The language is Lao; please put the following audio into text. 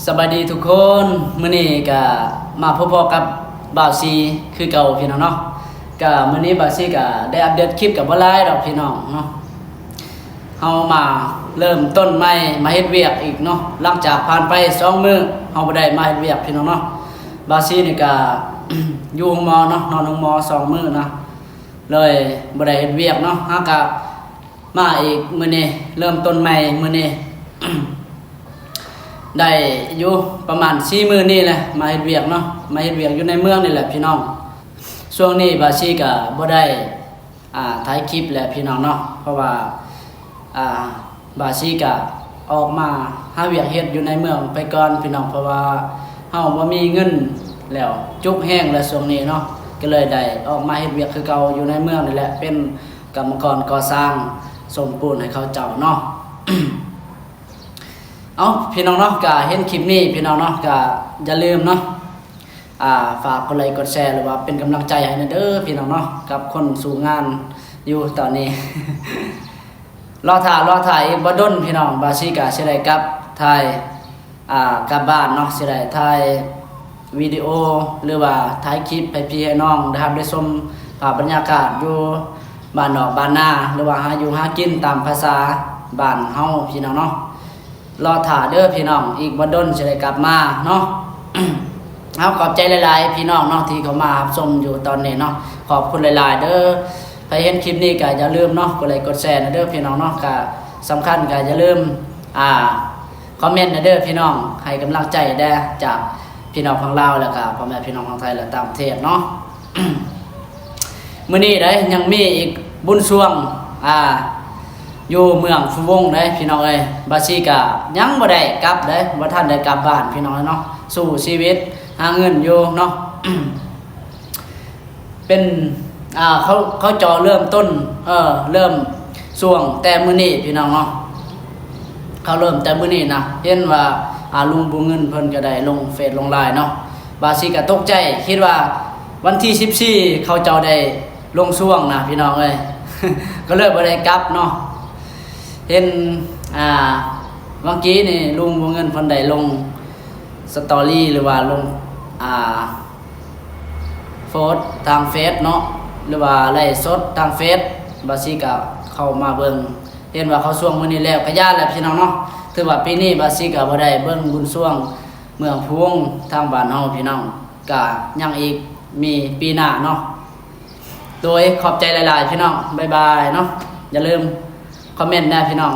ສະບາຍດີທຸກຄົນ, ມື້ນີ້ກະມາພົບພໍ້ກັບບ່າວຊີຄືເກົ່າພີ່ນ້ອງເນາະ. ກະມື້ນີ້ບ່າວຊີກະໄດ້ອັບເດດຄລິບກະບໍ່ຫຼາຍດອກພີ່ນ້ອງເນາະ. ເຮົາມາເລີ່ມຕົ້ນໃໝ່ ມາເຮັດວຽກອີກເນາະ, ຫຼັງຈາກຜ່ານໄປສອງມື້ເຮົາບໍ່ໄດ້ມາເຮັດວຽກພີ່ນ້ອງເນາະ. ບ່າວຊີນີ້ກະ ຢູ່ໂຮງໝໍເນາະ, ນອນໂຮງໝໍສອງມື້ນະ, ເລີຍບໍ່ໄດ້ເຮັດວຽກເນາະ. ເຮົາກະມາອີກມື້ນີ້, ເລີ່ມຕົ້ນໃໝ່ມື້ນີ້ ໄດ້ຢູ່ປະມານສີ່ມື້ນີ້ແຫຼະ ມາເຮັດວຽກເນາະ, ມາເຮັດວຽກຢູ່ໃນເມືອງນີ້ແຫຼະພີ່ນ້ອງ. ຊ່ວງນີ້ບ່າວຊີກະບໍ່ໄດ້ ອ່າ ຖ່າຍຄລິບແຫຼະພີ່ນ້ອງເນາະ, ເພາະວ່າ ອ່າ ບ່າວຊີກະອອກມາຫາວຽກເຮັດຢູ່ໃນເມືອງໄປກ່ອນພີ່ນ້ອງ, ເພາະວ່າເຮົາບໍ່ມີເງິນແລ້ວ, ຈຸກແຮງແລ້ວຊ່ວງນີ້ເນາະ, ກໍເລີຍໄດ້ອອກມາເຮັດວຽກຄືເກົ່າຢູ່ໃນເມືອງນີ້ແຫຼະ, ເປັນກຳມະກອນກໍ່ສ້າງ ສົມປູນໃຫ້ເຂົາເຈົ້າເນາະ. ເອົ້າ ພີ່ນ້ອງເນາະ, ກະເຫັນຄລິບນີ້ພີ່ນ້ອງເນາະ, ກະຢ່າລືມເນາະ ອ່າ ຝາກກົດໄລກົດແຊ ຫຼືວ່າເປັນກຳລັງໃຈໃຫ້ແດ່ເດີພີ່ນ້ອງເນາະ, ກັບຄົນສູ້ງານຢູ່ຕອນນີ້. ລໍຖ້າ ລໍຖ້າອີກບໍ່ດົນພີ່ນ້ອງ, ບ່າວຊີກະຊິໄດ້ກັບ ຖ່າຍ ອ່າ ກັບບ້ານເນາະ, ຊິໄດ້ຖ່າຍວິດີໂອ ຫຼືວ່າຖ່າຍຄລິບໃຫ້ພີ່ໃຫ້ນ້ອງໄດ້ຮັບໄດ້ຊົມພາບບັນຍາກາດຢູ່ບ້ານນອກບ້ານນາ ຫຼືວ່າຫາຢູ່ຫາກິນຕາມພາສາບ້ານເຮົາພີ່ນ້ອງເນາະ. ລໍຖ້າເດີພີ່ນ້ອງ, ອີກບໍ່ດົນຊິໄດ້ກັບມາເນາະ. ເອົາ ຂອບໃຈຫຼາຍໆພີ່ນ້ອງເນາະ ທີ່ເຂົ້າມາຮັບຊົມຢູ່ຕອນນີ້ເນາະ, ຂອບຄຸນຫຼາຍໆເດີ. ໃຜເຫັນຄລິບນີ້ກະຢ່າລືມເນາະ ກົດໄລກົດແຊນະເດີພີ່ນ້ອງເນາະ, ກະສຳຄັນກະຢ່າລືມ ອ່າ ຄອມເມັນນະເດີພີ່ນ້ອງ, ໃຫ້ກຳລັງໃຈແດ່ຈາກພີ່ນ້ອງຝັ່ງລາວ ແລ້ວກະພໍ່ແມ່ພີ່ນ້ອງຝັ່ງໄທ ແລະ ຕ່າງປະເທດເນາະ. ມື້ນີ້ເດ້ ຍັງມີອີກບຸນຊ່ວງ ອ່າ ຢູ່ເມືອງພູວົງເດ້ພີ່ນ້ອງເອີຍ, ບ່າວຊີກະຍັງບໍ່ໄດ້ກັບເດ້, ບໍ່ທັນໄດ້ກັບບ້ານພີ່ນ້ອງເນາະ, ສູ້ຊີວິດຫາເງິນຢູ່ເນາະ. ເປັນ ອ່າ ເຂົາ ເຂົາເຈົ້າເລີ່ມຕົ້ນ ເອີ ເລີ່ມຊ່ວງແຕ່ມື້ນີ້ພີ່ນ້ອງເນາະ, ເຂົາເລີ່ມແຕ່ມື້ນີ້ນະ. ເຫັນວ່າ ອ່າ ລຸງບົວເງິນເພິ່ນກະໄດ້ລົງເຟສລົງລາຍເນາະ, ບ່າວຊີກະຕົກໃຈ ຄິດວ່າວັນທີສິບສີ່ເຂົາເຈົ້າໄດ້ລົງຊ່ວງນະພີ່ນ້ອງເອີຍ, ກໍເລີຍບໍ່ໄດ້ກັບເນາະ. ເຫັນ ອ່າ ຫວ່າງກີ້ນີ້ລຸງບົວເງິນເພິ່ນໄດ້ລົງສະຕໍຣີ ຫຼືວ່າລົງ ອ່າ ໂພສທາງເຟສເນາະ ຫຼືວ່າໄລຟ໌ສົດທາງເຟສ, ບ່າວຊີກະເຂົ້າມາເບິ່ງ ເຫັນວ່າເຂົາຊ່ວງມື້ນີ້ແລ້ວ ກະຢ້ານແຫຼະພີ່ນ້ອງເນາະ. ຖືວ່າປີນີ້ບ່າວຊີກະບໍ່ໄດ້ເບິ່ງບຸນຊ່ວງເມືອງພູວົງທາງບ້ານເຮົາພີ່ນ້ອງ, ກະຍັງອີກມີປີໜ້າເນາະ. ໂດຍ ຂອບໃຈຫຼາຍໆພີ່ນ້ອງ, ບາຍບາຍເນາະ. ຢ່າລືມຄອມເມັນແດ່ພີ່ນ້ອງ.